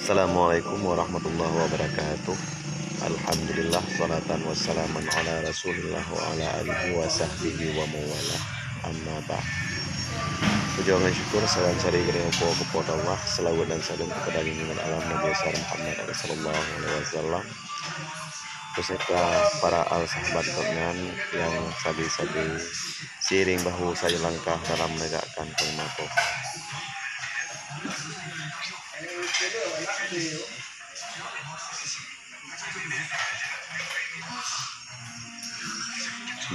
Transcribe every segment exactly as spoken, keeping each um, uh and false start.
Assalamualaikum warahmatullahi wabarakatuh. Alhamdulillah, salatan wassalaman ala Rasulillah wa ala alihi wa sahbihi wa mawala. Amma ba'd. Puja ngon syukur, salam saleuem keu Po, keu Po Allah, selawat dan salam kepada junjungan alam Nabi besar Muhammad sallallahu alaihi wasallam, beserta para al sahabat gobnyan nyang sabe-sabe seiring bahu sailangkah dalam menegakkan kalimat.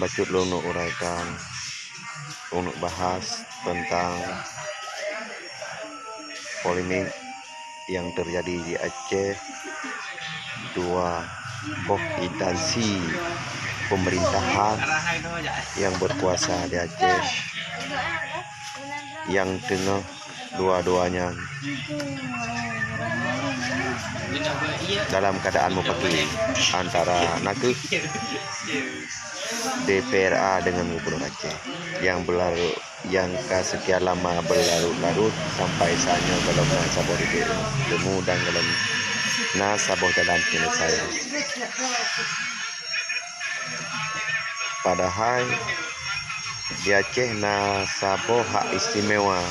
Bacut lôn uraikan, lôn bahas tentang polemik yang terjadi di Aceh, dua boh instansi pemerintahan yang berkuasa di Aceh yang teungoh dua-duanya dalam keadaan mufakir antara nakeuh D P R A dengan Gubernur Aceh yang berlarut, yang ka sekian lama berlarut-larut sampai saat nyoe golom na saboh titik temu dan golom na saboh jalan penyelesaian. Padahai di Aceh na saboh hak istimewa,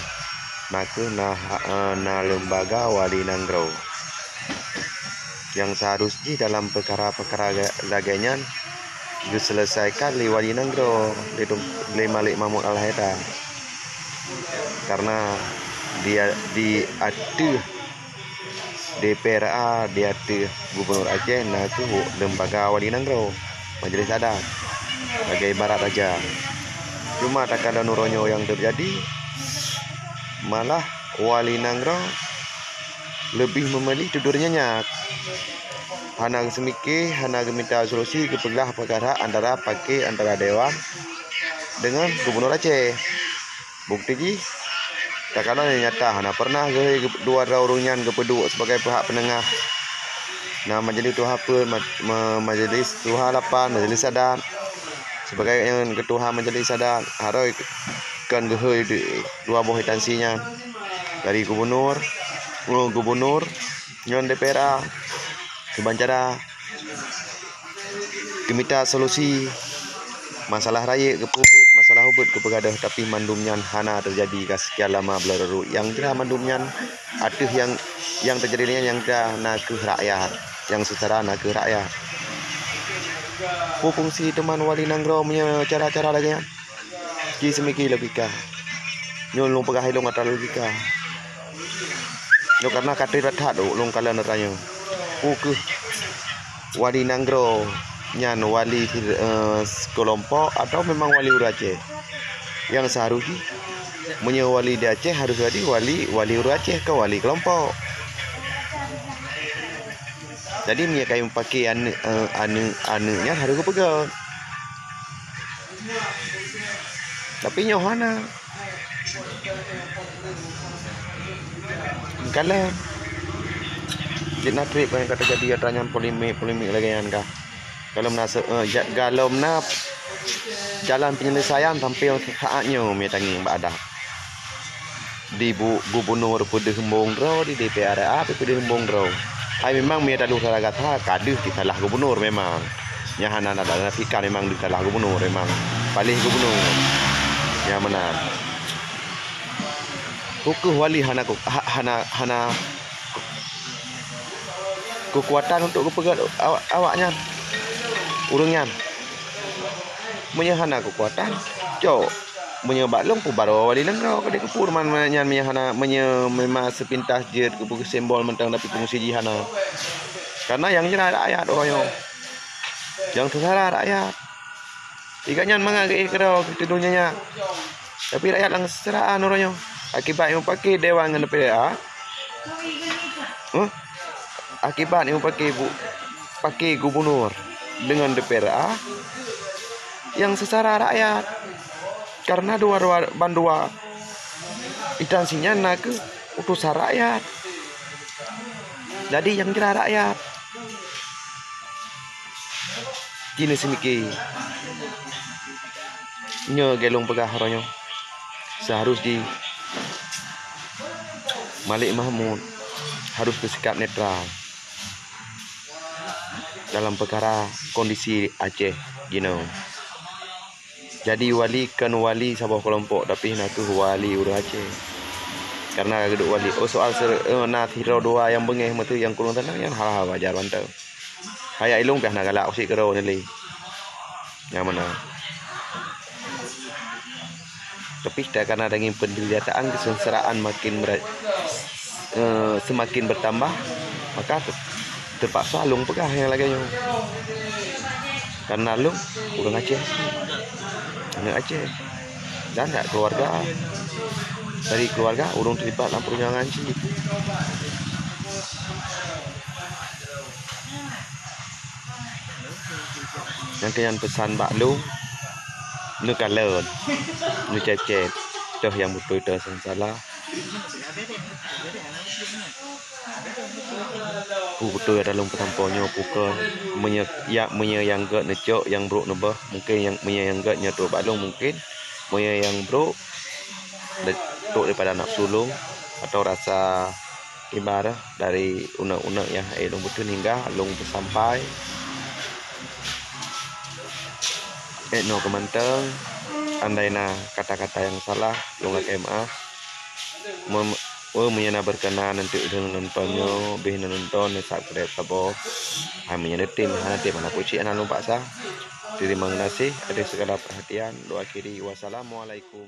nakeuh na ha-, eh, na lembaga wali nanggroe nyang seharus jih dalam peukara-peukara ga-, lagée nyan geuselesaikan lé wali nanggroe, lé Tun-, lé Malik Mahmud Al-Haidar. Karena di, di ateueh D P R A, di ateueh Gubernur Aceh nakeuh lembaga wali nanggroe, majelis adat, lagée ibarat raja. Cuma takalon uroe nyoe nyang teujadi, malah wali nanggroe leubeh meumilih tudur nyan nyak. Hana geuseumiké, hana geumita solusi, geupeugah peukara antara paké antara dewan deungon Gubernur Aceh. Bukti jih, takalon nyang nyata hana pernah geuhôi dua droe ureuëng nyan geupeuduek sibagai pihak peunengah. Na majelis tuha peuet, ma-, ma-, majelis tuha lapan, majelis adat. Sibagai nyang keutuha majelis adat, harôh kon geuhôi di-, dua boh instansi nyan, dari gubunur, oh, gubunur ngon D P R A, keubancara geumita solusi masalah rayeuk geupeubeuet, masalah ubeuet geupeugadôh, tapi mandum nyan hana teujadi ka sekian lama berlarut-larut. Nyang jra mandum nyan ateueh nyang, nyang teujadi nyan nyang jra nakeuh rakyat, nyang seusara nakeuh rakyat. Peue fungsi teuma wali nanggroe meunyoe cara-cara lagée nyan? Ci seumiki logika. Nyoe lôn peugah ilong atra logika. Nyoe karena ka treb that-that lôn kalon atra nyoe. Peu kheueh wali nanggroe nyan, wali, eh, keulompok atau memang wali ureuëng Aceh? Nyang seharus jih, meunyoe wali di Aceh harus jadi wali, wali ureuëng Aceh, kon wali keulompok. Jadi meunyoe kayém paké aneuëk, eh, aneuëk, aneuëk nyan harus geupeugét. Tapi nyoe hana. Kalon jeuet na treb nyang ka teujadi atra nyan, polemik-polemik lagée nyan kah. Golom na se-, eh, ja-, golom na jalan penyelesaian sampai saat nyoe, meutangieng bak adat. Di bu-, gubunur peudeuh embong droe, di D P R A pih peudeuh embong droe. Hai memang meunyoe talu salah gata, ka deuh di salah gubunur memang. Nyan hana, hana, hana pika memang di salah gubunur memang. Paléh gubunur. Nyan meunan. Peu kheueh wali hana ku-, ha-, hana, hana keukuatan untuk geupeugét awak, awak nyan, ureuëng nyan. Meunyoe hana keukuatan, cok. Meunyoe bak lôn, peubaroe wali nanggroe keudeh keupeue man, man nyan meunyoe hana, meunyoe memang seupintas jeuet keupeue simbol mantong tapi fungsi jih hana. Karena nyang jra rakyat uroe nyoe. Nyang seusara rakyat. Di gobnyan mangat geuéh keudroe keu dunia nyan. Tapi rakyat lam keuseusaran uroe nyoe. Akibat nyang paké dewan ngon D P R A. Huh? Akibat nyang paké bu-, paké gubunur deungon D P R A, nyang seusara rakyat. Karena dua-dua, bandua instansi nyan nakeuh utosan rakyat. Jadi nyang jra rakyat. Keuneuk seumiki. Nyoe lagée lôn peugah uroe nyoe. Seharus jih Malik Mahmud harus bersikap netral dalam perkara kondisi Aceh jinoe. Jadi wali kon wali saboh kelompok, tapi na kheueh wali ureuëng Aceh. Karena ka geuduek wali. Oh, soal ser-, eh, na sidroe dua nyang beungéh meutu nyang kureueng seunang, nyan hal-hal wajar mantong. Hai ilong piah na galak usit keudroe nilai. Nyang mana? Tapi karena dengan penderitaan, kesengsaraan makin berat, eh, semakin bertambah, maka ter-, terpaksa lôn peugah nyang lagée nyoe. Karena lôn ureuëng Aceh, aneuëk Aceh, dan dak keluarga, dari keluarga ureuëng terlibat dalam perjuangan cit. Nyang keu nyan peusan bak lôn, neukalon, neucép-cép, toh nyang beutôi, toh nyang salah. Peue beutôi ata lôn peusampoe nyoe, peue kon. Meunyoe, ya, meunyoe nyang gét neucok, nyang brok neubeuh, mungken nyang, meunyoe nyang gét nyoe trok bak lôn, mungken. Meunyoe nyang brok, trok daripada nafsu lôn atau rasa ibarat dari uneuk-uneuk nyang hai lôn beuteun hingga lôn peusampai. Ék noe keumantong, andai na kata-kata nyang salah, lôn lakée meuáh. Mem-, oh, meunyoe na berkenan untuk nonton nyoe, bih nonton, subscribe saboh. Hai meunyoe neutem, hana tem, hana peucit, hana lôn paksa. Terima kasih atas segala perhatian. Lôn akhiri. Wassalamualaikum.